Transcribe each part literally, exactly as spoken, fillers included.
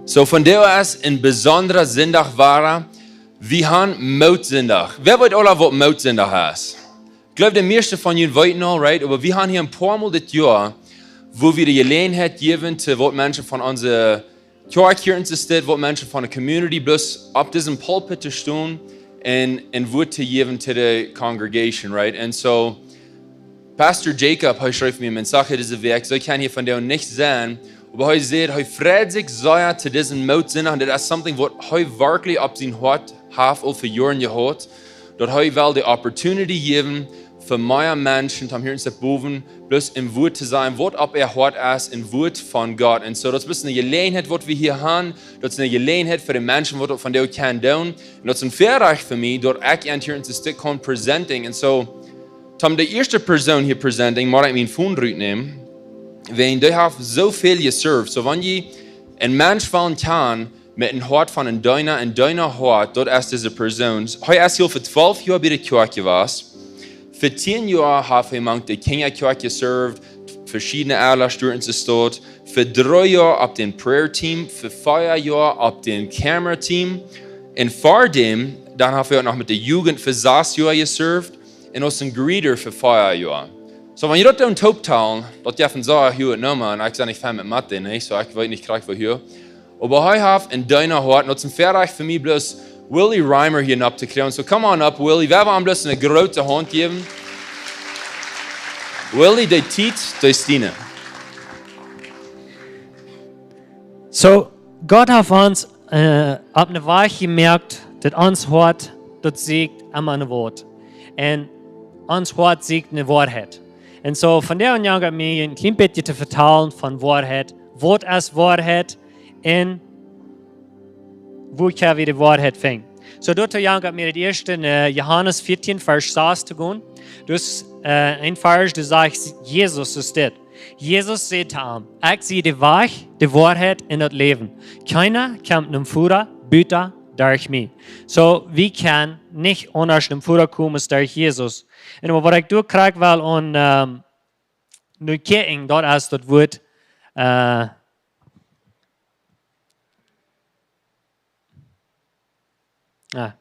So, vondoag es een besondra Sindach wada. Wie han Mootsindach. Wäa weet aul, waut Mootsindach es? Ekj jleew, de mieeschte von junt weeten aul, right? Oba wie han hia een poa Mol dit Joa, wua wie de Jeläajenheit jäwen to waut Menschen von onse Kjoakj hia en de Stadt, waut Menschen von de Community, bloos opp disen Pulpit to stonen un een Wuat to jäwen to de Congregation, right? Un so, Pastor Jacob, hee schreef mie een Message dise Wäakj, soo ekj kaun hia vondoag nich sennen, oba hee sajcht, hee freit sikj sea to disen Mootsindach, un daut es something, waut hee werkjlich opp sien Hoat haft aul fa Joaren jehaut, daut hee well de opportunity jäwen fa mea Menschen, om hia en de Stadt bowen, bloos een Wuat to sajen, waut opp äa Hoat es, een Wuat von Gott. Un so, daut es bloos eene Jeläajenheit, waut wie hia han, daut es eene Jeläajenheit fa de Menschen, waut daut vondoag kjennen doonen. Un daut es een Väarajcht fa mie, daut ekj an hia en de Stadt kaun presenting. Un so, om de ieeschte Persoon hia presenting, mott ekj mien Phone rutnämen. Wäajen dee haft soo väl jeserved. So, wan jie een Mensch wellen kjanen met een Hoat von een Deena, een Deena Hoat, daut es dise Persoon. Hee es hia fa twalf Joa bie de Kjoakj jewast. Fa tieen Joa haft hee mank de Kjinjakjoakj jeserved, veschiedne Aula Stunden en de Stadt. Fa dree Joa opp dän Prayer Team, fa vea Joa opp dän Camera Team. Un ver däm, dan haft hee uk noch met de Jugend fa sas Joa jeserved. Un aus een Greeter fa vea Joa. So, wan jie daut dan tooptalen, daut jeft een sea huaget Numma, un ekj sie nich fein met Mathe, nä? So, ekj weet nich krakjt woo huach. Oba hee haft een Deena Hoat, un daut es een Väarajcht fa mie, bloos Willy Reimer hia nopp to kjrieen. So, come on up, Willy. Wie wellen am bloos eene groote Haunt jäwen. Willy, de Tiet, de Stine. So, Gott haft ons, äh, opp een Wajch jemoakt, daut ons Hoat, daut sieekjt emma een Wuat. Un ons Hoat sieekjt eene Woarheit. Un so, vondoag jeit et mie een kjlien bät to vetalen von Woarheit. Waut es Woarheit? Un wua kjenn wie de Woarheit finjen? So, doatoo jeit et mie daut ieeschte, äh, Johanes vieetieen, Varsch sas to gonen. Daut, äh, een Varsch, doa sajcht Jesus, es dit. Jesus säd to am: "Ekj sie de Wajch, de Woarheit un daut Läwen. Kjeena kjemt nom Voda buta derch mie." So, wie kjennen nich aundasch nom Voda komen aus derch Jesus. Un waut ekj doa krakjt well aun, ähm, nu kjikjen, daut es daut Wuat, äh, ah,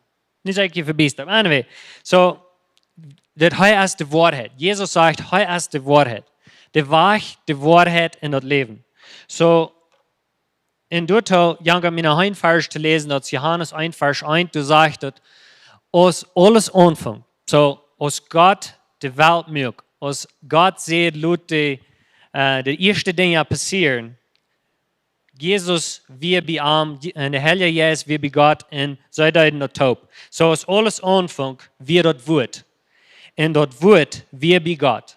nich, ekj sie vebiestert. Anyway, so, daut hee es de Woarheit. Jesus sajcht, hee es de Woarheit. De Wajch, de Woarheit un daut Läwen. So, un doatoo jeit et mie noch een Varsch to läsen, daut es Johanes eent, Varsch eent, doa sajcht et, aus aules aunfunk. So, aus Gott de Welt muak, aus Gott säd, lot de, äh, de ieeschte Dinja passieren, Jesus wia bie am, un de Heilje Jeist wia bie Gott, un see deeden daut toop. So, aus aules aunfunk, wia daut Wuat. Un daut Wuat wia bie Gott.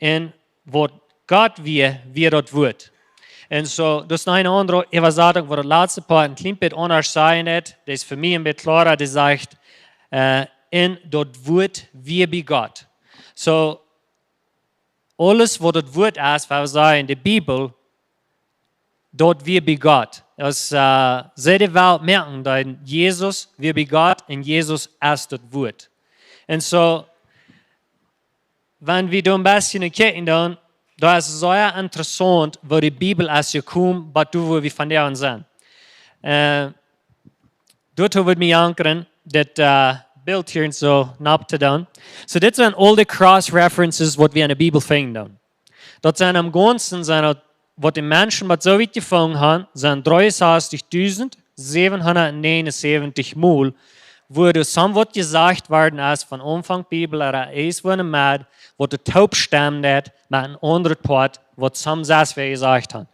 Un waut Gott wia, wia daut Wuat. Un so, daut es noch eene aundre Äwasatunk, waut daut latste Poat een kjlien bät aundasch sajcht, daut es fa mie een bät kloara, dee sajcht, äh, un daut Wuat wia bie Gott. So, aules waut daut Wuat es, waut wie sajen, de Bibel, daut wia bie Gott. Aus, äh, see de Welt moaken, dan Jesus wia bie Gott un Jesus es daut Wuat. Un so, wan wie doa een bät kjikjen, dan, daut es sea interessaunt, woo de Bibel es jekomen, bat doa, wua wie vondoag sent. Äh, Doatoo wudd mie ankren, dit, äh, Bilt hia soo nopp to doonen. So, dit sent aul de cross references, waut wie enne Bibel finjen doonen. Daut sent em Gaunzen, sent daut, waut de Menschen waut soo wiet jefungen haben, sent dreeunsastich dusent säwenhundatnäajenunsäwentich Mol, wua doa soo waut jesajcht worden es von Aunfank Bibel, ea es woaren met, waut de toop stemmen deed met een aundret Poat, waut soo sas wäa jesajcht haben.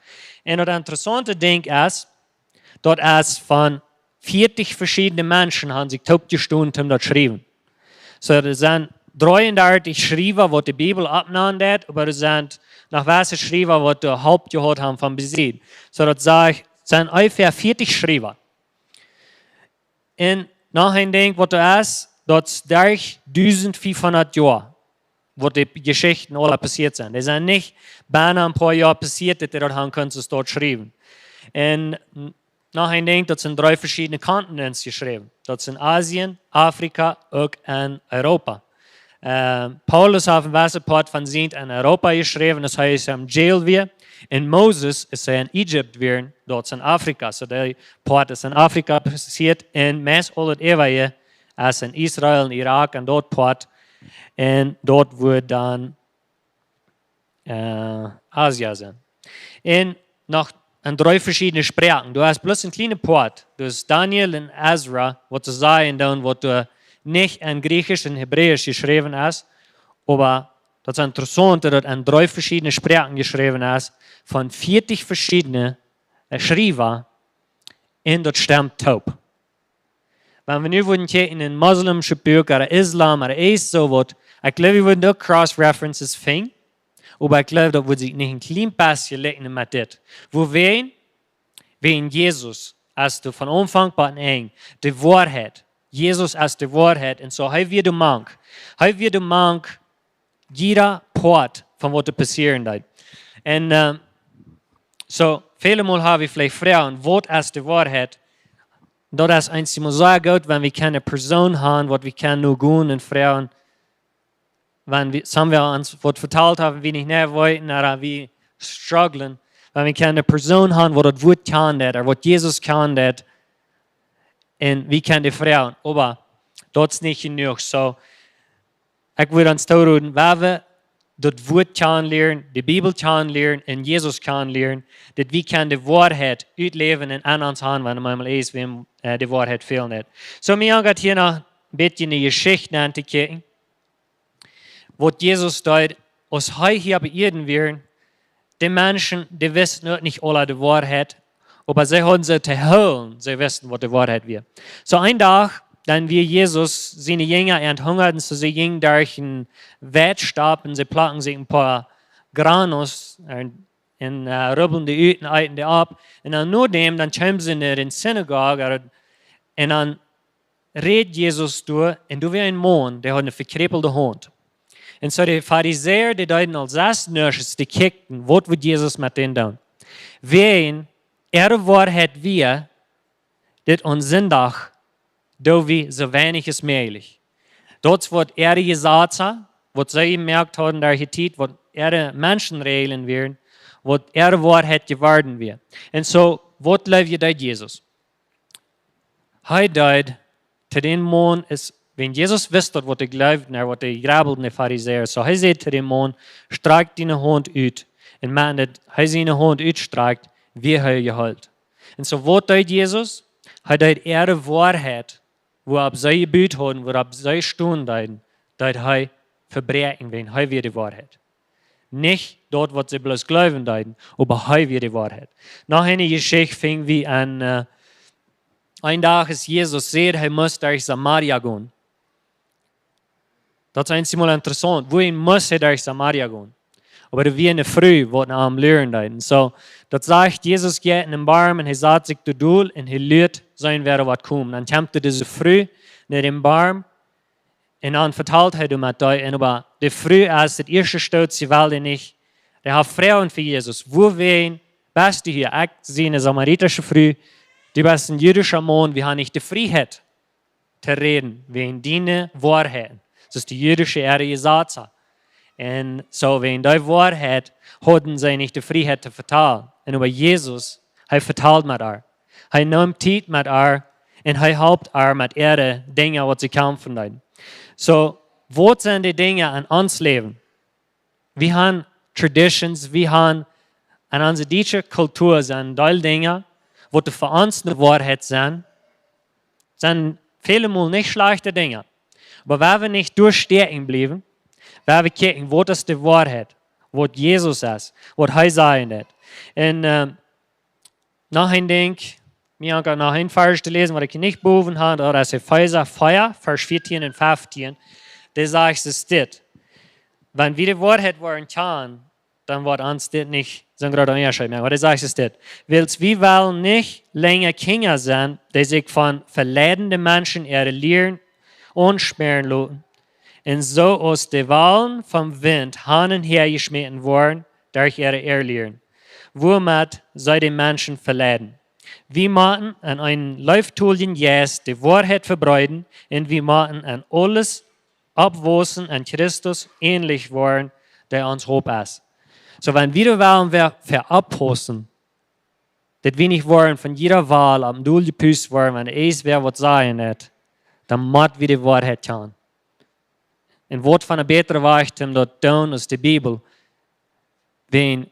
Un daut interessaunte Dinkj es, daut es von vieetich veschiedne Menschen haben sikj toopjestonen, om daut schriewen. So, doa sent dreeundartich Schriewa, waut de Bibel oppnanen deed, oba doa sent noch waut Schriewa, waut de Help jehaut haben von besied. So, daut sajcht, sent onjefäa vieetich Schriewa. Un noch een Dinkj, waut doa es, daut es derch dusent fiefhundat Joa, waut de Jeschichten aula passieet sent. Dee sent nich bennen een poa Joa passieet, daut dee daut haben kunnen soo doa schriewen. Un n-, noch een Dinkj, daut sent dree veschiedne Kontinenten jeschräwen. Daut sent Asien, Afrika, uk en Europa. Äh, Paulus haft een waut Poat von sient en Europa jeschräwen, daut hee es em Jail wia. Un Moses es hee en Ägipten wieren, daut es en Afrika. So dee Poat es en Afrika passieet un meist aul daut äwaje es en Israel, en Irak un daut Poat. Un daut woat dan äh, Asia sennen. Un noch en dree veschiedne Sproaken. Du hast bloos en kjlienen Poat. Dus Daniel un Esra, waut see sajen dan, waut doa nich en Griechisch un Hebräisch jeschräwen es, oba daut es interessaunt, daut daut en dree veschiedne Sproaken jeschräwen es, von vieetich veschiedne äh, Schriewa, un daut stemt toop. Wan wie nu wudden kjikjen en moslimsche Buak, ooda Islam, ooda eent soo waut, ekj jleew, wie wudden uk cross-references finjen, oba ekj jleew, daut wudd sikj nich en kjlien bät likjnen met dit. Wuarom? Wäajen Jesus es doa von Aunfank bat Enj de Woarheit. Jesus es de Woarheit. Un soo, hee wia doa mank. Hee wia doa mank jieda Poat von waut doa passieren deed. Un äh, soo, väle Mol ha wie veleicht Froagen, waut es de Woarheit? Daut es eent, mol sea goot, wan wie kjennen Persoon haben, waut wie kjennen no gonen un froagen, wan wie, some wie ons waut vetalt haben, wie nich mea weeten, ooda wie strugglen, wan wie kjennen Persoon haben, waut daut Wuat kjant, ooda waut Jesus kjant, un wie kjennen dee froagen. Oba daut es nich jenuach. Soo, ekj wudd ons tooroden, wan wie daut Wuat kjanen lieren, de Bibel kjanen lieren un Jesus kjanen lieren, daut wie kjennen de Woarheit utläwen un aun ons haben, wan eemol es, wäm äh, de Woarheit fälen deit. Soo, mie aunjeit hia noch en bät de Jeschicht aun to kjikjen, waut Jesus deed, aus hee hia opp Ieed wia. De Menschen, dee wisten uk nich aule de Woarheit, oba see hauden see to hoolen, see wisten, waut de Woarheit wia. Soo een Dach, dan wia Jesus siene Jinja aun hungaden, soo see jinjen derch en Weit stoapen, see plakten sikj en poa Granos un, un äh, rubbelden dee ut un eeten dee opp. Un dan no däm, dan kjeemen see no de Sinagog, ooda, un dan räd Jesus doa, un doa wia een Maun, dee haud eene vekjräpelde Haunt. Un soo de Farisäa, dee deeden aul sest nuscht, dee kjikjten, waut wudd Jesus met dän doonen. Wäajen äare Woarheit wia, dit aun Sindach doo wie soo weinich aus mäajlich. Daut es waut äare Jesazen, waut see jemoakt hauden derch de Tiet, waut äare Menschenräajlen wieren, waut äare Woarheit jeworden wia. Un soo, waut jleew jie, deed Jesus? Hee deed to dän Maun es, wan Jesus wist daut, waut hee jleewd, un waut hee jrabeld, de Farisäa. Soo hee säd to dän Maun: "Strakj diene Haunt ut." Un wan hee siene Haunt utstrakjt, wia hee jeheelt. Un soo, waut deed Jesus? Hee deed äare Woarheit, wua opp see jebut hauden, wua opp see stonen deeden, deed hee vebräakjen, wäajen hee wia de Woarheit. Nich daut, waut see bloos jleewen deeden, oba hee wia de Woarheit. Noch eene Jeschicht finj wie aun, äh, een Dach es Jesus, säd, hee must derch Samaria gonen. Daut es eensjemol interessaunt. Wuarom must hee derch Samaria gonen? Oba doa wia eene Fru, waut no am luren deed. Un soo, daut sajcht, Jesus jeit en een Boom un hee sat sikj doa dol un hee luat, seenen wäa waut kjemt. Dan kjemt doa dise Fru no dän Boom un dan vetalt hee doa met dee. Un oba de Fru, aus daut ieeschte Stoot, see well dee nich. Dee haft Froagen fa Jesus. Wuarom best du hia? Ekj sie eene samaritische Fru, du best een jüdischa Maun, wie haben nich de Frieheit to räden, wäajen diene Woarheit. Daut es de jüdische äare Jesazen. Un soo, wäajen dee Woarheit hauden see nich de Frieheit to vetalen. Un oba Jesus, hee vetalt met ar. Hee nemt Tiet met ar un hee halpt ar met äare Dinja, waut see kjamfen deeden. Soo, waut sent de Dinja en ons Läwen? Wie haben traditions, wie haben en onse dietsche Kultua sent Deel Dinja, waut fa ons eene Woarheit sent, sent väle Mol nich schlajchte Dinja. Oba wan wie nich doa stäakjen bliewen, wan wie kjikjen, waut es de Woarheit, waut Jesus es, waut hee sajen deit. Un äh, noch een Dinkj, mie aunjeit noch een Varsch to läsen, waut ekj nich bowen ha, daut es Efeesa vea, Varsch vieetieen un feftieen. Dee sajcht es dit: "Wan wie de Woarheit woaren kjanen, dan woat ons dit nich soon grooten Unjascheet moaken." Waut dee sajcht es dit: "Wiels wie wellen nich lenja Kjinja sennen, dee sikj von veleidende Menschen äare Lieren aunschmäaren loten, un soo aus de Walen vom Wint han un häa jeschmäten woaren derch äare Errlieren, wuamet see de Menschen veleiden. Wie motten en eenen leeftoljen Jeist de Woarheit vebreeden, un wie motten en aules oppwaussen un Christus änlich woaren, dee ons Hopninj es." So, wan wie doa wellen ver, ver oppaussen, daut wie nich woaren von jieda Wal oppem Dol jepust woaren, wan ees wäa waut sajen haft, dan mott wie de Woarheit kjanen. Un waut von een bätren Wajch om daut to doonen aus de Bibel? Wan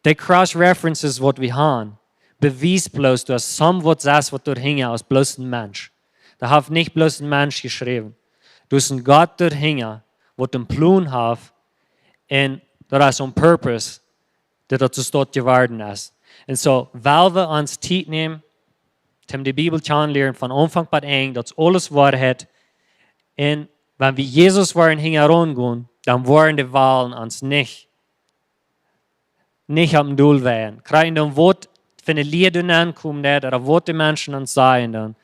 de Cross-References waut wie haben, bewiest bloos, daut es waut sest waut doahinja es bloos een Mensch. Daut haft nich bloos een Mensch jeschräwen. Daut es een Gott doahinja, waut een Plon haft, un daut es on purpose, daut daut soo jeworden es. Un so, well wie ons Tiet nämen, om de Bibel kjanen lieren von Aunfank bat Enj, daut es aules Woarheit. Un wan wie Jesus woaren hinjaraun gonen, dan woaren de Walen ons nich, nich oppem Dol woaren. Kjrieen dan waut von de Lia doa nenkomen deit, ooda waut de Menschen ons sajen dan.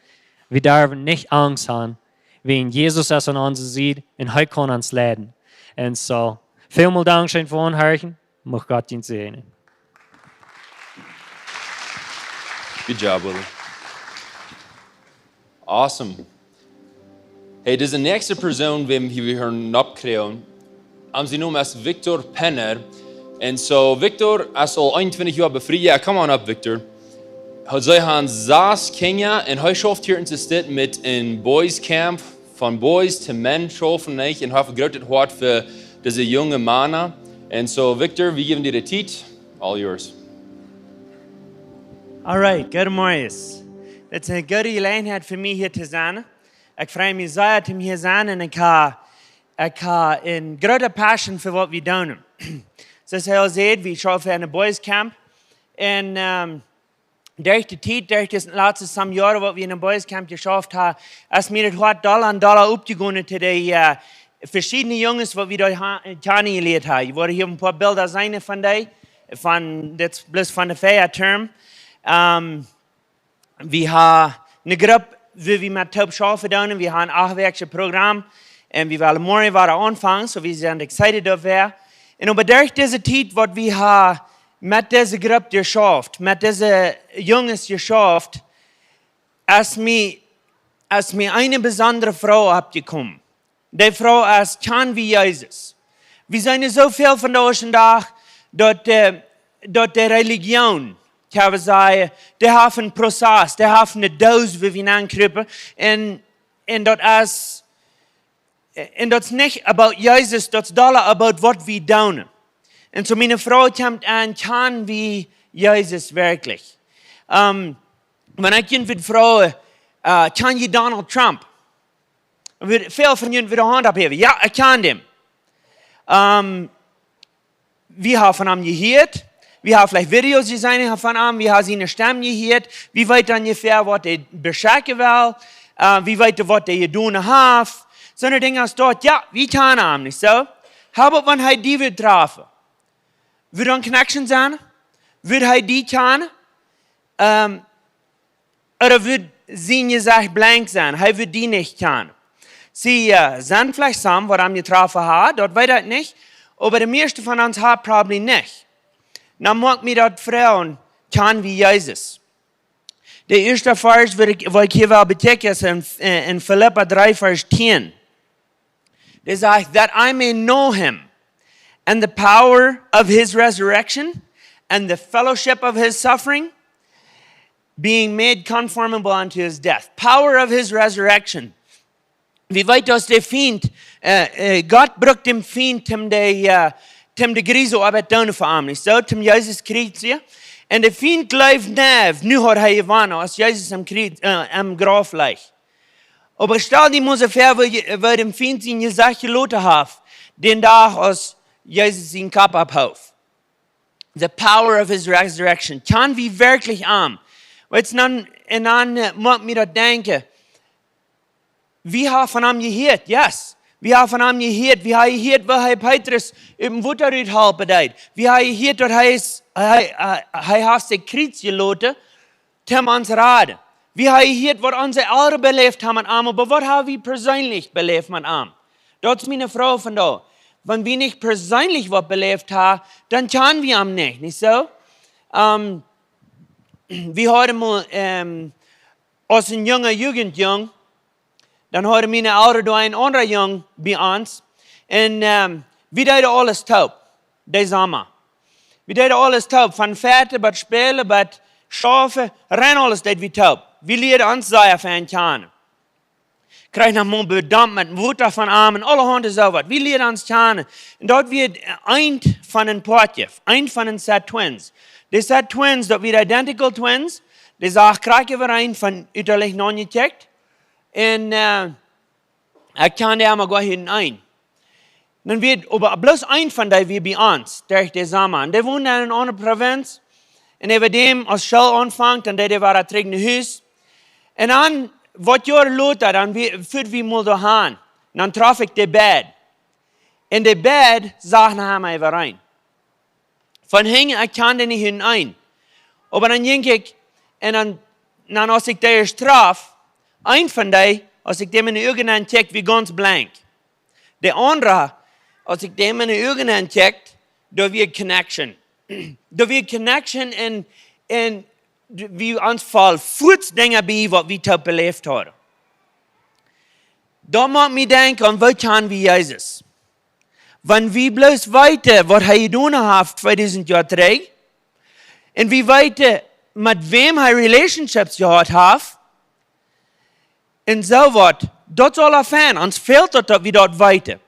Wie derwen nich Angst haben, wan Jesus es aun onse Sied un hee kaun ons leiden. Un so, välmol Dank scheen fa aunhorchen. Mucht Gott junt säajnen. Good job, Willie. Awesome. Hey, dise näakjste Persoon, wäm wie hia oppkjrieen, am sien Nomen es Victor Penner. Un so, Victor es aul eenuntwintich Joa befriet. Yeah, come on up, Victor. Hee, see haben sas Kjinja un hee schauft hia en State met een Boys Camp, von Boys to Men schaufen, nich? Un hee haft een grootet Hoat fa dise junge Mana. Un so, Victor, wie jäwen die de Tiet. All yours. All right, good morning. Dit es eene goode Jeläajenheit fa mie hia to sennen. Ekj frei mie sea, om hia to sennen un ekj hab, ekj hab eene groote Passion fa waut wie doonen. Soo aus hee aul säd, wie schaufen en een Boys Camp. Un, ehm, derch de Tiet, derch dise latste some Joaren, waut wie en een Boys Camp jeschauft haben, es mie daut Hoat dolla un dolla oppjegonen to de, eh, veschiedne Junges, waut wie doa ha-, kjanen jelieet haben. Jie woaren hia een poa Bilda seenen von dee, von dit, bloos von de Fia Term. Ehm, wie haben eene Grupp, wua wie met toop schaufen doonen. Wie haben een achtwäakjet Program. Un wie wellen morjen wada aunfangen, so wie sent excited doafäa. Un oba derch dise Tiet, waut wie haben met dise Grupp jeschauft, met dise Junges jeschauft, es mie, es mie eene besondre Froag oppjekomen. Dee Froag es: Kjanen wie Jesus? Wie seenen soo väl vondoag dän Dach daut, eh, daut de Religion, ekj wudd sajen, dee haft een Prozess, dee haft eene Doos, wua wie ankrupen. Un, un daut es, un daut es nich about Jesus, daut es dolla about waut wie doonen. Un so miene Froag kjemt aun: Kjanen wie Jesus werkjlich? Ehm, wan ekj junt wudd froagen, eh, kjan jie Donald Trump? Wudd, väl von junt wudden de Haunt opphäwen. Jo, ekj kjan dän. Ehm, wie haben von am jehieet. Wie haben veleicht Videos jeseenen von am. Wie haben siene Stemm jehieet. Wie weeten onjefäa, waut hee beschekjen well. Eh, wie weeten, waut hee jedonen haft. Soone Dinja aus daut. Jo, wie kjanen am, nich soo? Oba wan hee die wudd trafen, wudd doa een Connection sennen? Wudd hee die kjanen? Ehm, ooda wudd sien Jesecht blank sennen? Hee wudd die nich kjanen. See, eh, sent veleicht some, waut am jetroffen haben, daut weet ekj nich. Oba de mieeschte von ons haben probably nich. Dan moakt mie daut froagen: Kjanen wie Jesus? De ieeschte Varsch, waut ekj, waut ekj hia well bekjikjen, es en, eh, en Filippa dree, Varsch tieen. Dee sajcht: That I may know him and the power of his resurrection and the fellowship of his suffering, being made conformable unto his death. Power of his resurrection. Wie weeten, daut de Fient, eh, eh, Gott brukt dän Fient, om de, eh, om de griese Oabeit doonen fa am, nich soo? Om Jesus Christus. Un de Fient jleeft, nä, nu haft hee jewonnen, aus Jesus aum Kjriez, eh, aum Grauf lach. Oba stal die mol väa, woo, woo däm Fient sien Jesecht jeloten haft, dän Dach, aus Jesus sienen Kopp aufhoof. The power of his resurrection. Kjanen wie werkjlich am? Weetst, dan, un dan, eh, moakt mie daut denkjen, wie haben von am jehieet, yes. Wie haben von am jehieet, wie haben jehieet, woo hee Petrus ut däm Wota rut halpen deed. Wie haben jehieet, daut hee es, hee, hee, hee haft sikj kjriezjen loten, om ons raden. Wie haben jehieet, waut onse Elren beläft haben met am, oba waut haben wie perseenlich beläft met am? Daut es miene Froag vondoag. Wan wie nich perseenlich waut beläft haben, dan kjanen wie am nich, nich soo? Ehm, wie hauden mol, ehm, aus een junga Jugendjung, dan hauden miene Elren doa een aundra Jung bie ons. Un, ehm, wie deeden aules toop, dän Somma. Wie deeden aules toop, von Fäaten bat Spälen bat Schaufen, rein aules deed wie toop. Wie lieeden ons sea fein kjanen. Kjrieech noch mol bedompt met Wota von am un aulahaunt soo waut. Wie lieeden ons kjanen. Un daut wia eent von een Poatje, eent von een Set Twins. De Set Twins, daut wia identical Twins. Dee sach krakjt äwareen von uttalich nonjekjikjt. Un, äh, ekj kjand dee emma goa hinjt eent. Dan wia oba bloos eent von dee wia bie ons, derch de Somma. Un dee wond en eene aundre Provinz. Un äwa däm, aus School aunfunk, dan deed dee wada trigj no Hus. Un dan, waut Joaren lota, dan wia, fuaren wie mol doahan. Un dan trof ekj de Bed. Un de Bed sach no am äwareen. Von hinjen, ekj kjand dee nich hinjt eent. Oba dan jinkj ekj, un dan, dan aus ekj dee ieescht trof, eent von dee, aus ekj däm enne Uagen aunkjikjt, wia gaunz blank. De aundra, aus ekj däm enne Uagen aunkjikjt, doa wia connection. Doa wia connection un, un wie ons foll fuaz Dinja bie, waut wie toop beläft hauden. Daut moakt mie denkjen aun, woo kjanen wie Jesus? Wan wie bloos weeten, waut hee jedonen haft tweedusent Joa trigj, un wie weeten, met wäm hee Relationships jehaut haft, un soo waut, daut es aula fein, ons fält daut, daut wie daut weeten.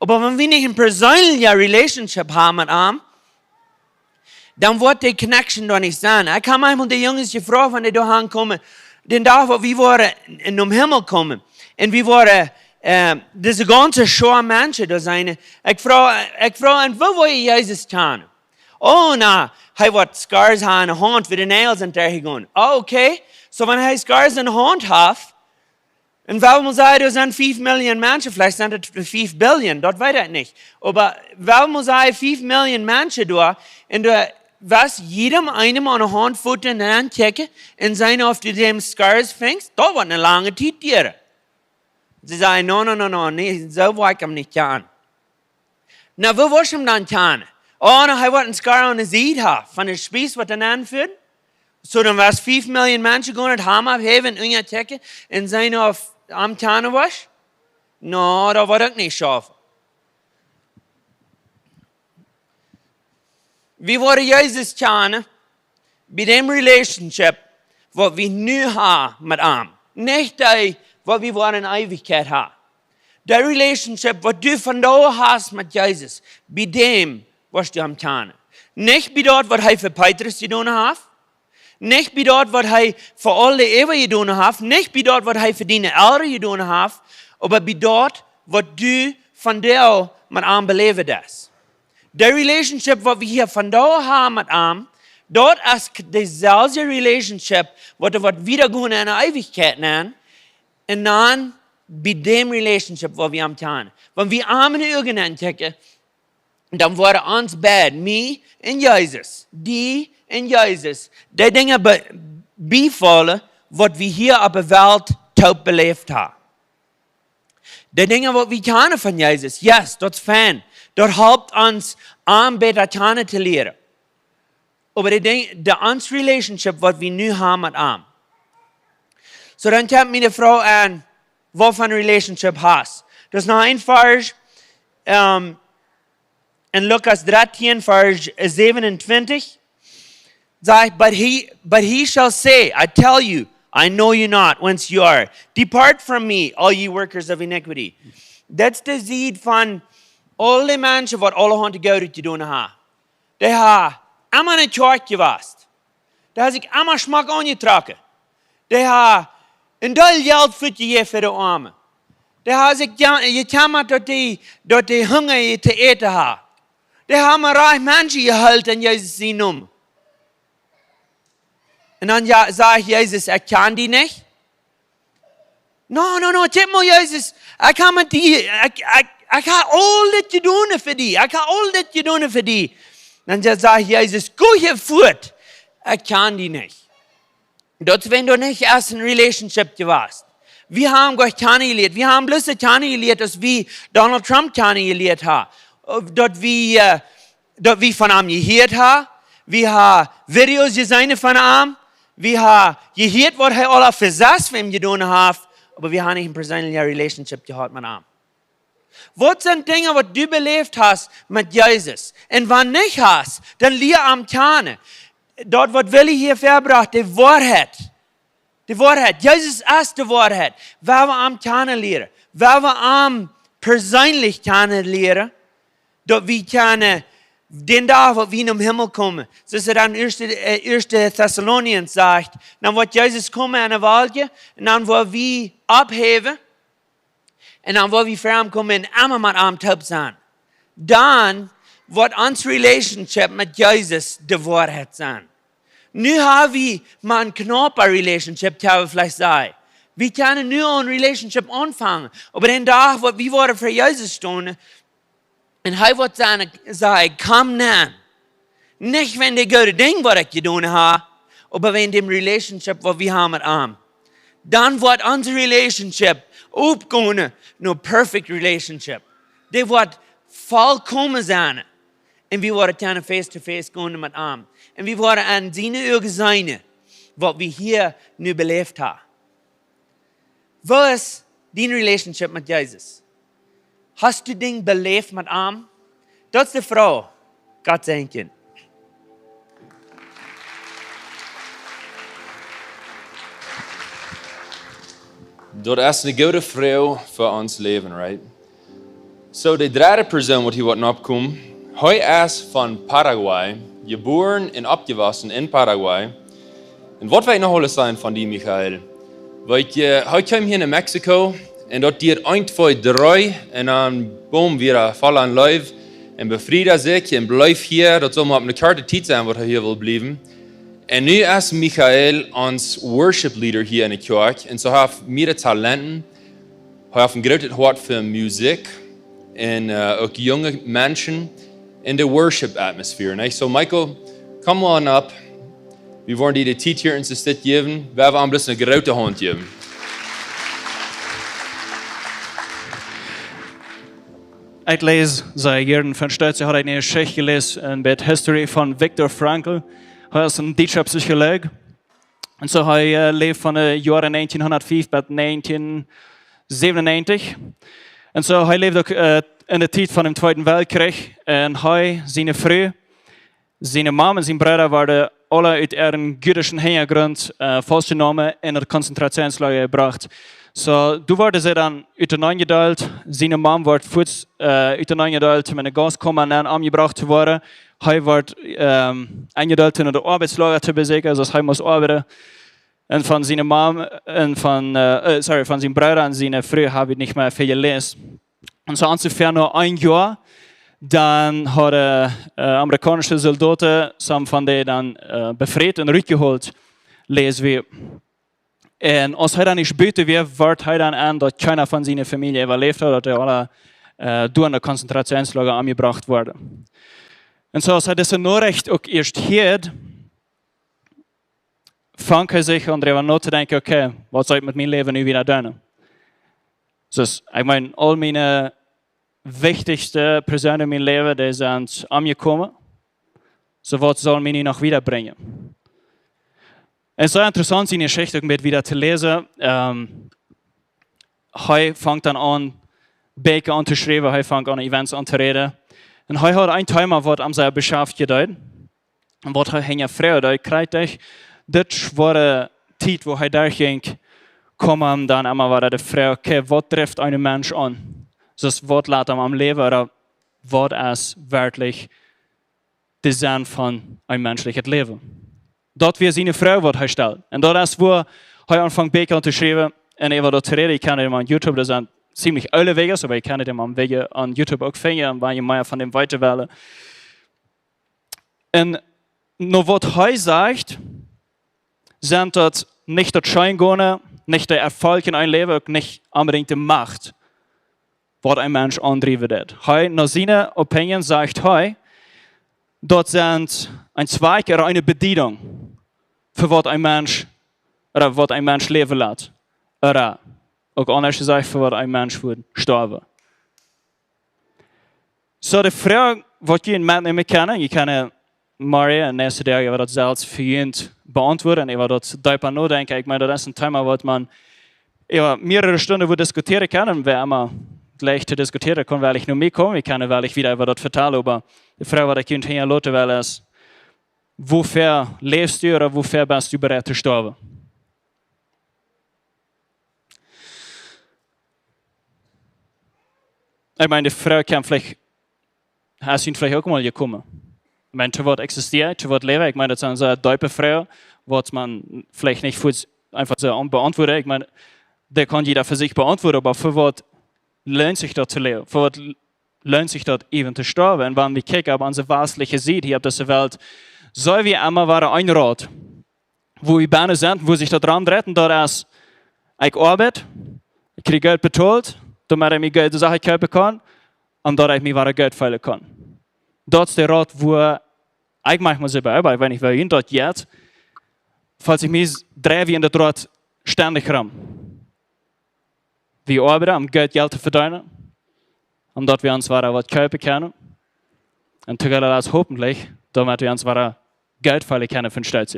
Oba wan wie nich eene perseenelje Relationship haben met am, dan woat de connection doa nich sennen. Ekj hab eemol de Junges jefroacht, wan dee doa aunkomen, dän Dach, wua wie woaren en dän Himmel komen. Un wie woaren, äh, dise gaunze Schoa Menschen doa seenen. Ekj froag, ekj froag an, woo woa jie Jesus kjanen? Oh, na, hee woat scars haben aune Haunt, wua de Näajel sent derchjegonen. Oh, okay. Soo, wan hee scars aune Haunt haft, un wan wie sajen, doa sent fief Million Menschen, veleicht sent et fief Billion, daut weet ekj nich. Oba wan wie sajen, fief Million Menschen doa, un du woascht jiedem eenen aune Haunt, Foot un Haunt checken, un seenen, auf du däm scars finjst, daut woat eene lange Tiet dieren. See sajen, no, no, no, no, nä, soo woa ekj am nich kjanen. Na, woo woascht du am dan kjanen? Oh, na, hee woat een scar aune Sied haben, von de Spieß, waut hee aunfieet. Soo, dan woascht fief Million Menschen gonen, daut Haunt häwen, unjachecken, un seenen, auf du am kjanen woascht? No, daut woat uk nich schaufen. Wie woaren Jesus kjanen, bie däm Relationship, waut wie nu haben met am. Nich dee, waut wie woaren en Eewichkjeit haben. De Relationship, waut du vondoag hast met Jesus, bie däm woascht du am kjanen. Nich bie daut, waut hee fa Petrus jedonen haft. Nich bie daut, waut hee fa aul de Eewichkjeit jedonen haft. Nich bie daut, waut hee fa diene Elren jedonen haft. Oba bie daut, waut du vondoag met am beläwen deist. De Relationship, waut wie hia vondoag haben met am, daut es k-, deeselwje Relationship, waut, waut wieda gonen en de Eewichkjeit nenn. Un dan bie däm Relationship, waut wie am kjanen. Wan wie am en de Uagen aunkjikjen, dan woaren ons beid, mie un Jesus, die un Jesus, dee Dinja be-, biefaulen, waut wie hia oppe Welt toop beläft haben. De Dinja, waut wie kjanen von Jesus, yes, daut es fein. Daut halpt ons, am bäta kjanen to lieren. Oba de Dinj-, de, ons Relationship, waut wie nu haben met am. Soo, dan kjemt miene Froag aun, waut fa een Relationship hast. Daut es noch een Varsch, ähm, en Lukas dartieen, Varsch säwenuntwintich, sajcht, "But he, but he shall say, I tell you, I know you not, whence you are. Depart from me, all ye workers of iniquity." Daut es de Sied von aule Menschen, waut aulahaunt Goodet jedonen haben. Dee haben emma enne Kjoakj jewast. Dee haben sikj emma schmock aunjetrocken. Dee haben een Deel Jelt fuatjejäft fa de Oame. Dee haben sikj je-, jekjemmat, daut dee, daut dee Hunga to äten haben. Dee haben rajcht Menschen jeheelt en Jesus sienen Nomen. Un dan ja, sajcht Jesus, "Ekj kjan die nich." "No, no, no, kjikj mol, Jesus, ekj hab met die, ekj, ekj, ekj hab aul dit jedonen fa die, ekj hab aul dit jedonen fa die." Dan sa-, sajcht Jesus, "Go hia fuat, ekj kjan die nich." Daut es, wan doa nich ieescht een Relationship jewast. Wie haben Gott kjanen jelieet, wie haben bloos kjanen jelieet, aus wie Donald Trump kjanen jelieet haben. Daut wie, äh, daut wie von am jehieet haben, wie haben Videos jeseenen von am, wie haben jehieet, waut hee aula fa sest fa am jedonen haft, oba wie haben nich eene perseenelje Relationship jehaut met am. Waut sent Dinja, waut du beläft hast met Jesus? Un wan nich hast, dan lia am kjanen. Daut, waut Willy hia väabrocht, de Woarheit. De Woarheit. Jesus es de Woarheit. Woa wie am kjanen lieren. Woa wie am perseenlich kjanen lieren. Daut wie kjennen dän Dach, waut wie nom Himmel komen. Soo aus et aun ieeschte, äh, ieeschte Thessalonians sajcht, dan woat Jesus komen aun de Wolkjen un dan woa wie oppheewen un dan woa wie fram komen un emma met am toop sennen. Dan woat ons Relationship met Jesus de Woarheit sennen. Nu ha wie mau een knaupa Relationship, kjenn wie veleicht sajen. Wie kjennen nu een Relationship aunfangen. Oba dän Dach, waut wie woaren fa Jesus stonen, un hee woat sajen, sajen, "Come now." Nich wäajen de goode Dinja, waut ekj jedonen ha, oba wäajen däm Relationship, waut wie haben met am. Dan woat ons Relationship oppkomen no perfect Relationship. Dee woat volkomen sennen. Un wie woaren kjennen face to face komen met am. Un wie woaren aun siene Uagen seenen, waut wie hia nu beläft haben. Woo es dien Relationship met Jesus? Hast du Dinja beläft met am? Daut es de Froag. Gott säajen. Daut es eene goode Froag fa ons Läwen, right? Soo, de dredde Persoon, waut hia woat nokomen, hee es von Paraguay, jebuaren un oppjewossen en Paraguay. Un waut well ekj noch aules sajen von die, Michael? Weet jie, hee kjeem hia no Mexiko un daut dieed eent, twee, dree un dan, boom, wia hee voll aun Leew un befried sikj un bleef hia. Daut sull mau opp eene korte Tiet sennen, waut hee hia well bliewen. Un nu es Michael ons Worship Leader hia enne Kjoakj un soo haft hee miere Talenten. Hee haft een grootet Hoat fa Musikj un, äh, uk junge Menschen en de Worship Atmosphere, nä? Soo, Michael, come on up. Wie woaren die de Tiet hia en de States jäwen. Wie haben bloos eene groote Haunt jäwen. Ekj läs, säd Jeroen von Stoetze, haud ekj eene Jeschicht jeläst, een bät History von Viktor Frankl. Hee es een dietscha Psycholoog. Un soo, hee, äh, läwd von de Joaren negentien hundat fief bat negentien sewenunnegentig. Un soo, hee läwd uk, äh, en de Tiet von dän Tweeden Weltkjrich. Un hee, siene Fru, siene Mame un sien Brooda wieren aule ut äaren jüdischen Hinjagrunt, äh, faustjenomen un en daut Konzentrationslager jebrocht. Soo, doa worden see dan utenaunda jedeelt. Siene Mame wort fuaz, äh, utenaunda jedeelt, om en de Gaskoma nenn omjebrocht to woaren. Hee wort, ähm, enjedeelt, om en daut Oabeitslager to beseakjen, soo aus hee must oabeiden. Un von siene Mame, un von, äh, äh, sorry, von sien Brooda un siene Fru hab ekj nich mea väl jeläst. Un soo onjefäa no een Joa, dan hauden, äh, amerikaunische Soldoten some von dee dan, äh, befriet un rutjeholt, läs wie. Un aus hee dan ieescht buten wia, wort hee dan en, daut kjeena von siene Famielje äwaläft haud, daut dee aule, äh, doa en daut Konzentrationslager omjebrocht worden. Un soo aus hee dise Norecht uk ieescht hieed, funk hee sikj aun doaräwa notodenkjen, okay, waut saul ekj met mien Läwen nu wieda doonen? Soo, ekj meen, aul miene wichtichste Persoonen en mien Läwen, dee sent omjekomen. Soo, waut saul mie nu noch wieda brinjen? Un soo interessaunt, siene Jeschicht uk een bät wieda to läsen. Ähm, hee funk dan aun, Bieekja auntoschriewen, hee funk aun, Events auntoräden. Un hee haud een Thema, waut am sea beschäftijen deed. Un waut hee hinjafroagd, hee kjrieech dit schwoare Tiet, wua hee derchjinkj, kjeem am dan emma wada de Froag, okay, waut drift eenen Mensch aun? Soo, waut lat am aum Läwen, ooda waut es werkjlich de Senn von een menschlichet Läwen? Daut wia siene Froag, waut hee stald. Un daut es, wua hee aunfunk Bieekja auntoschriewen un äwa daut to räden. Jie kjennen am aun YouTube, daut sent ziemlich oole Videos, oba jie kjennen am aun Video, aun YouTube uk finjen, un wan jie mea von däm weeten wellen. Un no waut hee sajcht, sent daut nich daut Scheengonen, nich de Erfolg en een Läwen, uk nich onbedinjt de Macht, waut een Mensch aundriewen deit. Hee, no siene Opinion, sajcht hee, daut sent een Zwakj ooda eene Bediedunk fa waut een Mensch, ooda waut een Mensch läwen lat. Ooda uk aundasch jesajcht, fa waut een Mensch woat stoawen. Soo, de Froag, waut jie metnämen kjennen, jie kjennen morjen un näakjste Doag äwa daut selfst fa junt beauntwuaden, äwa daut deepa nodenkjen. Ekj meen, daut es een Thema, waut eena äwa mearere Stunden woat diskutieren kjennen, un wie emma jlikj to diskutieren, kaun wellich no mie komen, ekj kaun wellich wieda äwa daut vetalen, oba de Froag, waut ekj junt hia loten well, es: Wofäa läfst du ooda wofäa best du bereit to stoawen? Ekj meen, de Froag kaun veleicht, es junt veleicht uk mol jekomen. Ekj meen, to waut existieren, to waut läwen? Ekj meen, daut sent soo deepe Froagen, waut maun veleicht nich fuaz eefach soo aun-, beauntwuaden. Ekj meen, dee kaun jieda fa sikj beauntwuaden, oba fa waut loont sikj daut to läwen? Fa waut loont sikj daut äwen to stoawen? Un wan wie kjikjen opp onse westliche Sied hia opp dise Welt, soo aus emma wia een Rad, wua wie bennen sent, wua sikj daut romdreit, un daut es: Ekj oabeit, ekj kjrie Jelt betolt, doamet ekj mie goode Sachen kjeepen kaun, un daut ekj mie wada goot feelen kaun. Daut es de Rad, wua ekj mie mol soo bie, oba ekj weet nich, woo junt daut jeit, aus ekj mie s-, drei wie en daut Rad stendich rom. Wie oabeiden, om Jelt, Jelt to vedeenen, om daut wie ons wada waut kjeepen kjennen. Un to guter Letzt hopentlich, doamet wie ons wada Jelt feelen kjennen von Stolt.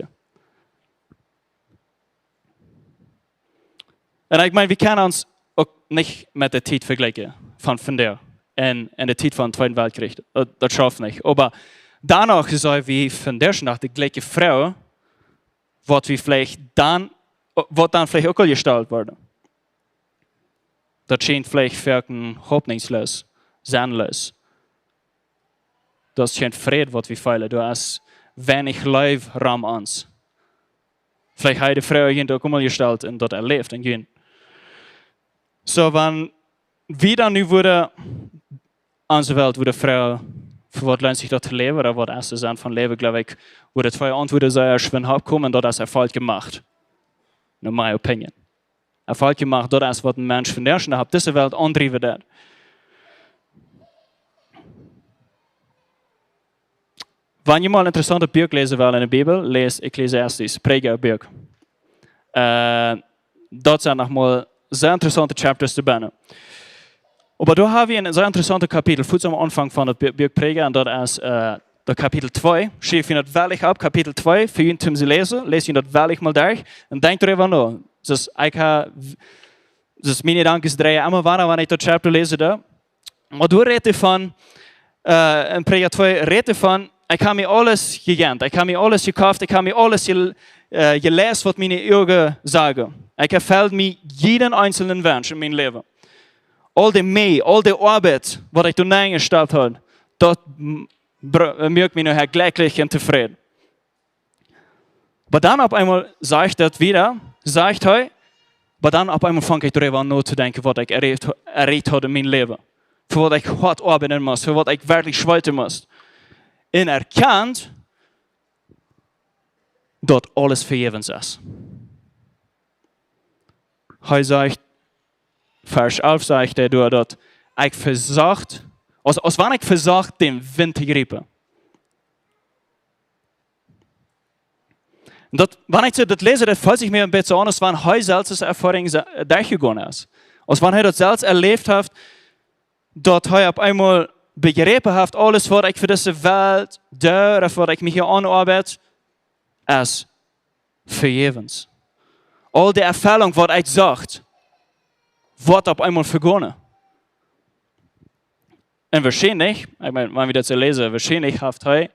Un ekj meen, wie kjennen ons uk nich met de Tiet vejlikjen von vondoag un, un de Tiet von dän Tweeden Weltkjrich. Daut, daut schauft nich. Oba doano sent wie vondoag noch de jlikje Froagen, waut wie veleicht dan, waut dan veleicht uk aul jestalt worden. Daut schient veleicht foaken hopninjsloos, sennloos. Daut es kjeen Fräd, waut wie feelen. Doa es weinich Leew rom ons. Veleicht haben de Froag junt uk mol jestalt un daut erläft un junt. Soo, wan wie dan nu wudden, onse Welt wudd froagen, fa waut loont sikj daut to läwen, ooda waut es de Senn von Läwen, jleew ekj, wudden twee Auntwuaden sea schwind oppkomen, daut es Erfolg jemoakt. No my opinion. Erfolg jemoakt, daut es waut een Mensch vondoag opp dise Welt aundriewen deit. Wan jie mol een interessauntet Buak läsen wellen en de Bibel, läst Ecclesiastes, Prädjabuak. Äh, daut sent noch mol sea interessaunte Chapters doabennen. Oba doa hab wie een sea interessauntet Kapitel, fuaz aum Aunfank von daut Bu-, Buak Prädja, un daut es, äh, daut Kapitel twee. Schrift junt daut wellich opp, Kapitel twee, fa junt toom läsen, läst junt daut wellich mol derch, un denkjt doaräwa no. Daut es, ekj hab, daut es, miene Jedanken dreien emma wada, wan ekj daut Chapter läsen doo. Oba doa rät hee von, äh, en Prädja twee rät hee von: Ekj hab mie aules jejäft, ekj hab mie aules jekoft, ekj hab mie aules je-, äh, jeläst, waut miene Uagen sagen. Ekj erfell mie jieden eenselen Wunsch en mien Läwen. Aul de Meed, aul de Oabeit, waut ekj doa nenjestoppt hab, daut m-, br-, äh, moakt mie nohäa jlekjlich un tofräd. Oba dan opp eemol sajcht daut wieda, sajcht hee, oba dan opp eemol funk ekj doaräwa aun notodenkjen, waut ekj erläft, erläft haud en mien Läwen. Fa waut ekj hoat oabeiden must, fa waut ekj werkjlich schweeten must. Un erkjant, daut aules vejäwens es. Hee sajcht, Varsch alf sajcht hee doa, daut ekj vesocht, aus, aus wan ekj vesocht, dän Wint to jriepen. Un daut, wan ekj soo daut läs, daut feelt sikj mie een bät aun, aus wan hee selfst dise Erfoarunk se-, derchjegonen es. Aus wan hee daut selfst erläft haft, daut hee opp eemol bejräpen haft, aules, waut ekj fa dise Welt doo, ooda waut ekj mie hia aunoabeit, es vejäwens. Aul de Erfellunk, waut ekj socht, woat opp eemol vegonen. Un woarschienlich, ekj meen, wan wie daut soo läsen, woarschienlich haft hee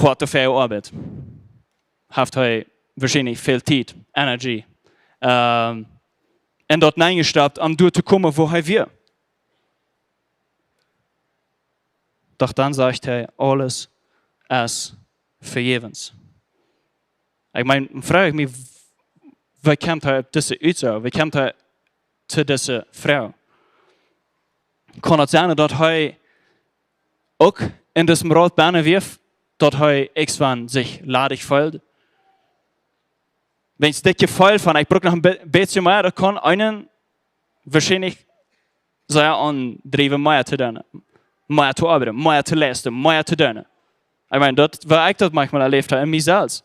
hoat väl Oabeit. Haft hee woarschienlich väl Tiet, Energie, ähm, un daut nenjestoppt, om doa to komen, wua hee wia. Doch dan sajcht hee, aules es vejäwens. Ekj meen, dan froag ekj mie, woo kjemt hee opp dise Utsage? Woo kjemt hee to dise Froag? Kaun daut sennen, daut hee uk en disem Rot bennen wia, daut hee irjentwan sikj ladich feelt? Wan daut Jefeel von, ekj bruck noch een bä-, bät mea, daut kaun eenen woarschienlich sea aundriewen, mea to doonen, mea to oabeiden, mea to leisten, mea to doonen. Ekj meen, daut, woo ekj daut maunchmol erläft hab en mie selfst.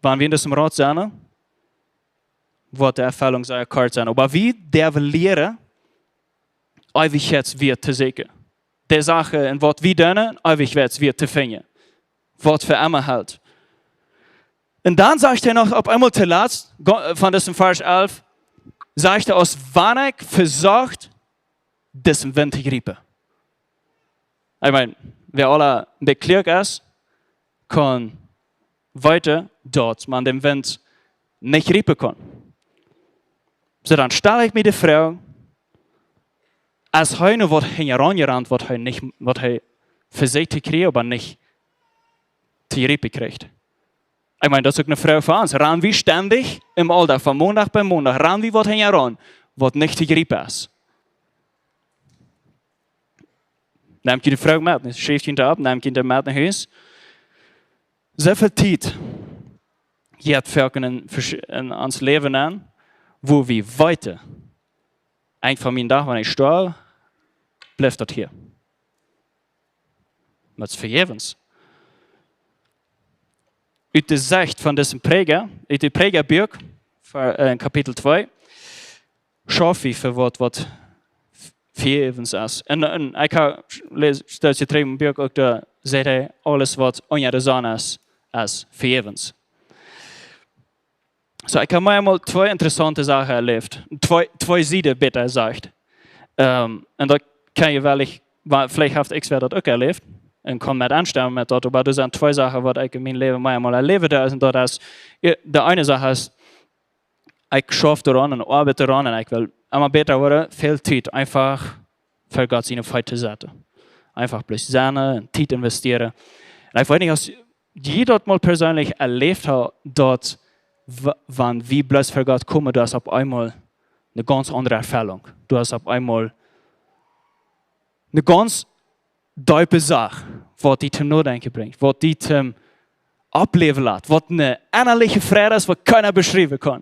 Wan wie en disem Rot sent, woat de Erfellunk sea kort sennen. Oba wie derwen lieren, Eewichkjeitswieet to sieekjen. De Sachen, en waut wie doonen, Eewichkjeitswieet to finjen. Waut fa emma helt. Un dan sajcht hee noch opp eemol toolatst, go-, von disem Varsch alf, sajcht hee, aus wan ekj vesocht, disen Wint to jriepen. Ekj meen, wäa aul een bät kluak es, kaun weeten, daut maun dän Wint nich jriepen kaun. Soo, dan stal ekj mie de Froag, es hee nu waut hinjaraun jerant, waut hee nich, waut hee vesieekjt to kjrieen, oba nich to jriepen kjricht? Ekj meen, daut es uk eene Froag fa ons. Rannen wie stendich em Auldach, von Mondach bat Mondach, rannen wie waut hinjaraun, waut nich to jriepen es? Nemt jie de Froag met, schrift jie daut opp, nemt jie daut met no Hus. Soo väl Tiet jeit foaken en, en ons Läwen aun, wua wie weeten, Enj von mienen Dach, wan ekj stoaw, blift daut hia. Daut es vejäwens. Ut de Sicht von disen Prädja, ut daut Prädjabuak, ver-, äh, Kapitel twee, schauf wie fa waut, waut v-, vejäwens es. Un, un ekj ha, läs, stal jie trigj em Buak uk, doa sajcht hee, aules waut unja de Sonn es, es vejäwens. Soo, ekj ha mau eemol twee interessaunte Sachen erläft. Twee, twee Sieden, bäta jesajcht. Ähm, un daut kaun jie veleicht, wa-, veleicht haft ekj selfst daut uk erläft. Un kaun met enstemmen met daut, oba doa sent twee Sachen, waut ekj en mien Läwen mau eemol erläwen deed. Un daut es, de eene Sach es, ekj schauf doaraun un oabeid doaraun un ekj well emma bäta woaren, väl Tiet eenfach fa Gott siene Feet to setten. Eenfach bloos sennen un Tiet investieren. Un ekj weet nich, aus jie daut mol perseenlich erläft haben, daut w-, wan wie bloos fa Gott komen, daut es opp eemol eene gaunz aundre Erfellunk. Daut es opp eemol eene gaunz deepe Sach, waut die toom Nodenkjen brinjt, waut die toom Oppläwen lat, waut een ennalichen Fräd es, waut kjeena beschriewen kaun.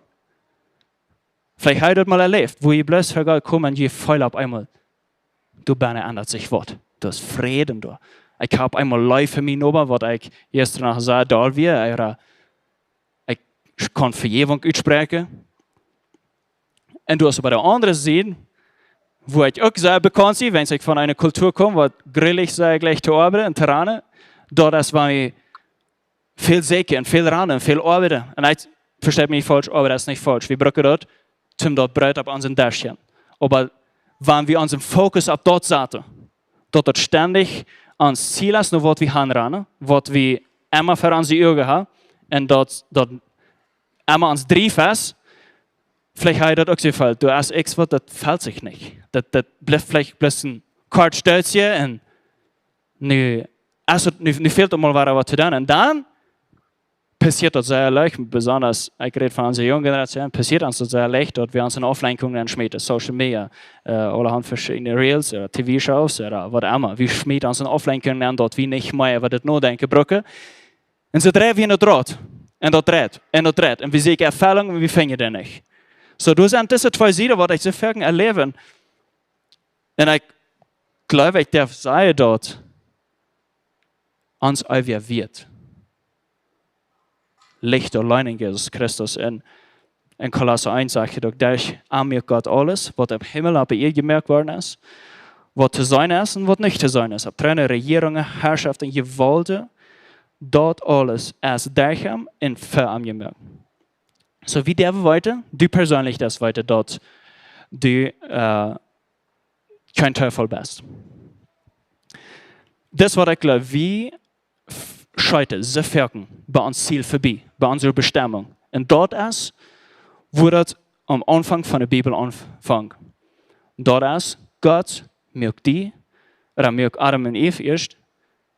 Veleicht hab jie daut mol erläft, wua jie bloos fa Gott komen un jie feelen opp eemol, doa bennen endat sikj waut. Doa es Fräd doa. Ekj hab eemol Leew fa mienen Noba, waut ekj jistren noch soo doll wia, ooda ekj kaun Vejäwunk utspräakjen. Un doa es opp de aundre Sied, wua ekj uk sea bekaunt sie, wan ekj von eene Kultua kom, waut grillich sea jlikjt to oabeiden un to rannen, daut es, wan wie väl sieekjen un väl rannen un väl oabeiden. Un ekj, vestot mie nich faulsch, oabeiden es nich faulsch. Wie brucken daut, toom daut Broot opp onsen Desch han. Oba wan wie onsen Fokus opp daut saten, daut daut stendich ons Ziel es, no waut wie hanrannen, waut wie emma ver onse Uagen haben, un daut, daut emma ons Drief es, veleicht hab jie daut uk soo jefeelt, doa es eent waut, daut felt sikj nich. Daut, daut blift veleicht bloos een kort Stootje un nu es daut, nu, nu fält daut mol wada waut to doonen. Un dan passieet daut sea leicht, besonda, ekj räd von onse junge Generation, passieet ons daut sea leicht, daut wie ons en Auflenkjungen enschmieten, Social Media, äh, aulahaunt veschiedne Reels, äh, T V-Shows, ooda waut emma. Wie schmieten ons en Auflenkjungen en, daut wie nich mea äwa dit nodenkjen brucken. Un soo dreien wie en daut Rad. Un daut dreit. Un daut dreit. Un wie sieekjen Erfellunk un wie finjen dee nich. Soo, doa sent dise twee Sieden, waut ekj soo foaken erläw. Un ekj jleew, ekj darf sajen, daut ons eewja Wieet licht auleen en Jesus Christus. Un en Kolossa eent sajcht et uk, derch am muak Gott aules, waut em Himmel opp de Ieed jemoakt worden es, waut to seenen es un waut nich to seenen es, opp Tronen, Rejierungen, Harschoften, Jewaulten, daut aules es derch am un fa am jemoakt. Soo, wie derwen weeten, du perseenlich darfst weeten, daut du, äh, kjeen Teufel best. Daut es waut ekj jleew, wie f-, scheeten soo foaken bie ons Ziel verbie, bie onse Bestemmunk. Un daut es, wua daut aum Aunfank von de Bibel aunfangt. Daut es, Gott muak die, ooda muak Adam un Eva ieescht,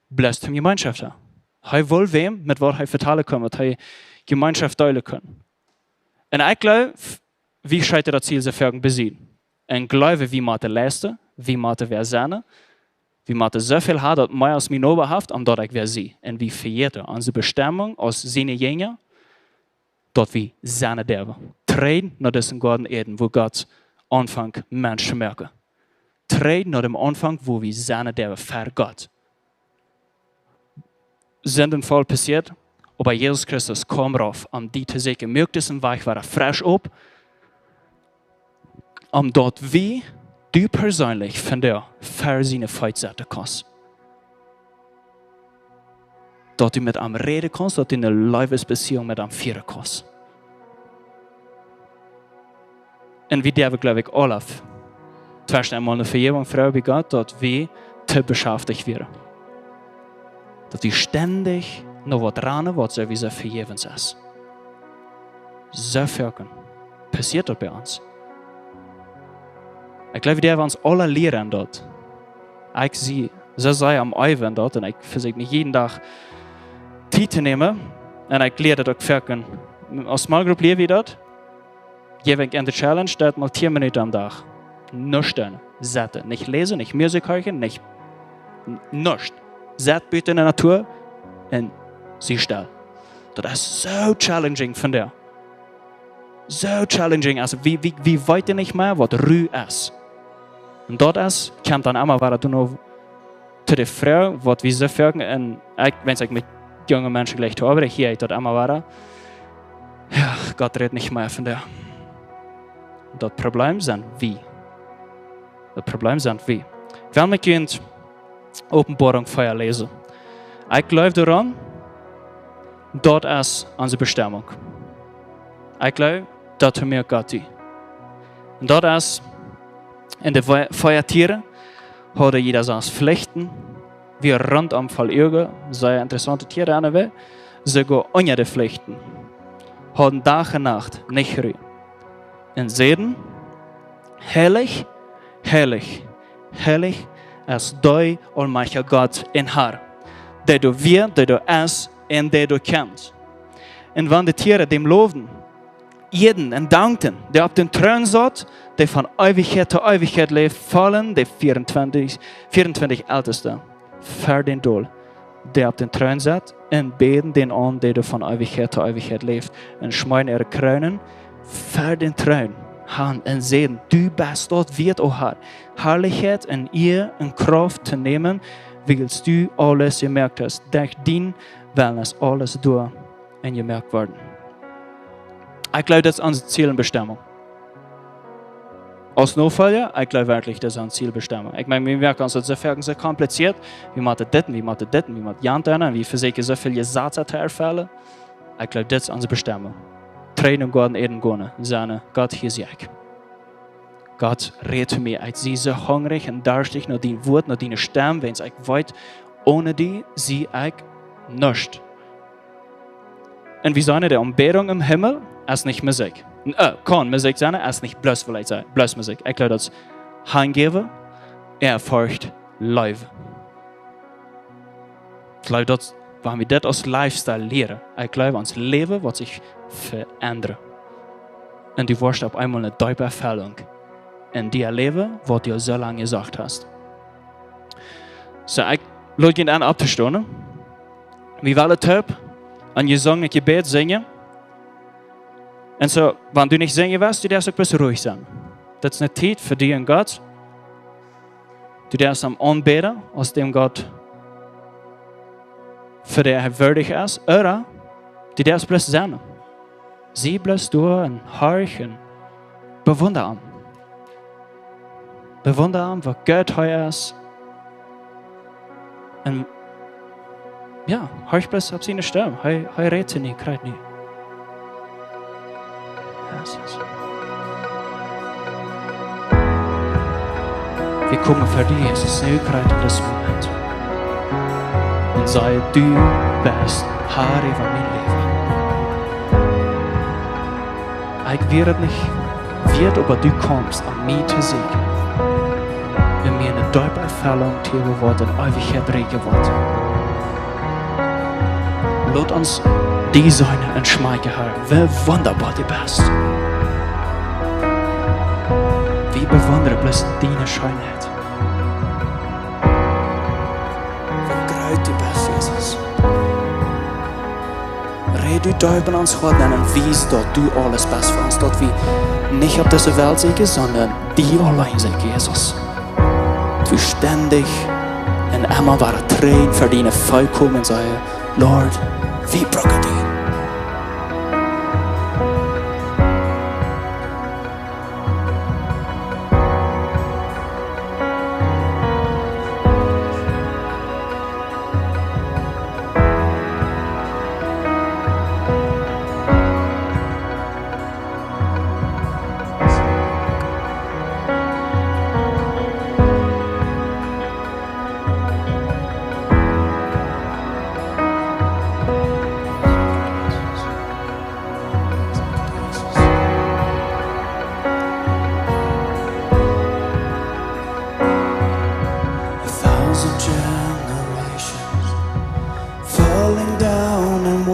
bloos toom Jemeenschoft haben. Hee wull wäm, met waut hee vetalen kunn, waut hee Jemeenschoft deelen kunn. Un ekj jleew, wie scheeten daut Ziel soo foaken besied. Un jleewen, wie motten leisten, wie motten wäa sennen, wie motten soo väl haben, daut mea aus mien Noba haft, om daut ekj wäa sie. Un wie vejäten onse Bestemmunk aus siene Jinja, daut wie sennen derwen. Trigj no disen Goaden Eden, wua Gott aunfangt Menschen moaken. Trigj no däm Aunfank, wua wie sennen derwen ver Gott. Sindenfaul passieet, oba Jesus Christus kjeem rauf, om die to sieekjen. Muak disen Wajch wada fresch op, om daut wie, du perseenlich, vondoag ver siene Feet setten kaust. Daut du met am räden kaust, daut du eene Leewesbeziehung met am fieren kaust. Un wie derwen, jleew ekj, aula tweschen emol ne Vejäwunk froagen bie Gott, daut wie too beschaftich wieren. Daut wie stendich no waut ranen, waut soo wie soo vejäwens es. Soo foaken passieet daut bie ons. Ekj jleew, wie derwen ons aula lieren daut. Ekj sie soo sea aum Äwen daut un ekj vesieekj mie jieden Dach Tiet to nämen. Un ekj lia daut uk foaken. Aus Small Group lia wie daut. Jäw ekj an de Challenge, daut mol tieen Minuten aum Dach. Nuscht doonen. Setten. Nich läsen, nich Musikj hieren, nich n-, nuscht. Sett buten enne Natua un sie stell. Daut es soo challenging vondoag. Soo challenging, aus wie, wie, wie weeten nich mea, waut Ru es. Un daut es, kjemt dan emma wada doano to de Froag, waut wie soo foaken, un ekj, wan ekj met junge Menschen jlikj to oabeiden, hia ekj daut emma wada. Jo, Gott rät nich mea vondoag. Daut Problem sent wie. Daut Problem sent wie. Well wie kjennen Openboarunk vea läsen. Ekj jleew doaraun, daut es onse Bestemmunk. Ekj jleew, daut hieet Gott die. Un daut es, enne ve-, vea Tieren hauden jieda sas Flichten, wia rontom voll Uagen, sea interessaunte Tieren aun de Welt, soogoa unja de Flichten, hauden Dach un Nacht nich Ru. Un säden: Heilich, heilich, heilich es dee aulmajchtja Gott un Har, dee doa wia, dee doa es un dee doa kjemt. Un wan de Tieren dän lowden, ieeden un dankten, dee opp dän Troon saut, dee von Eewichkjeit to Eewichkjeit läft, follen de vea un twintich, vea un twintich Elteste ver dän Dol, dee opp dän Troon saut, un bäden dän aun, dee doa von Eewichkjeit to Eewichkjeit läft, un schmeeten äare Kroonen ver dän Troon han un säden: Du best daut wieet, o Har, Harlichkjeit un Ea un Krauft to nämen, wiels du aules jemoakt hast. Derch dienen Wellen es aules doa un jemoakt worden. Ekj jleew, daut es ons Ziel un Bestemmunk. Aus Nofolja, ekj jleew werkjlich, daut es ons Ziel un Bestemmunk. Ekj meen, wie moaken ons daut soo foaken soo kompliziert. Wie motten dit un wie motten dit un wie motten jant doonen. Un wie vesieekjen soo väl Jesazen to erfellen. Ekj jleew, daut es ons Bestemmunk. Trigj em Goaden Eden gonen, sajen: Gott, hia sie ekj. Gott, räd to mie. Ekj sie soo hungrich un darstich no dien Wuat, no diene Stemm, wiels ekj weet, onen die sie ekj nuscht. Un wie sajen, de Aunbädunk em Himmel es nich Musikj. N-, äh, kaun Musikj sennen, es nich bloos, well ekj sajen, bloos Musikj. Ekj jleew, daut es hanjäwen, Ehrfurcht, Leew. Ekj jleew, daut, wan wie daut aus Lifestyle lieren, ekj jleew, ons Läwen woat sikj veendren. Un du woascht opp eemol ne deepe Erfellunk en die erläwen, waut du soo lang jesocht hast. Soo, ekj lod junt aun opptostonen. Wie wellen toop een Jesang, een Jebäd sinjen. Un soo, wan du nich sinjen west, du deist uk bloos ruhich sennen. Daut es ne Tiet fa die un Gott. Du deist am aunbäden aus däm Gott, fa dän hee wieedich es, ooda du deist bloos sennen. Sie bloos doa un horch un bewunda am. Bewunda am, woo goot hee es. Un jo, horch bloos opp siene Stemm. Hee, hee rät to die, krakjt nu. Jesus. Wie komen ver die, Jesus, nu krakjt en disen Moment. Un sajen: Du best Har äwa mien Läwen. Ekj wia daut nich wieet, oba du kjeemst, om mie to sieekjen. Un mie ne deepe Erfellunk to jäwen, waut en Eewichkjeit rikjen woat. Lot ons die seenen un schmakjen, Har, woo wundaboa du best. Wie bewundren bloos diene Scheenheit. Woo groot du best, Jesus. Räd du deep en ons Hoat nenn un wies, daut du aules best fa ons, daut wie nich opp dise Welt sieekjen, sonda die auleen sieekjen, Jesus. Daut wie stendich un emma wada trigj ver diene Feet komen un sajen: Lord, wie brucken die.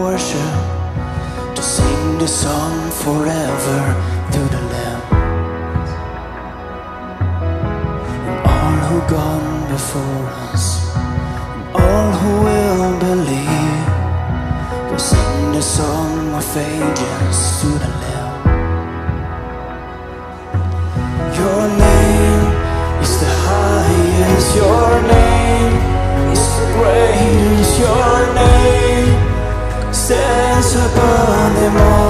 Worship, to sing the song forever to the Lamb. And all who gone before us, and all who will believe, will sing the song of ages to the Lamb. Your name is the highest, your name is the greatest, your name stands above them all.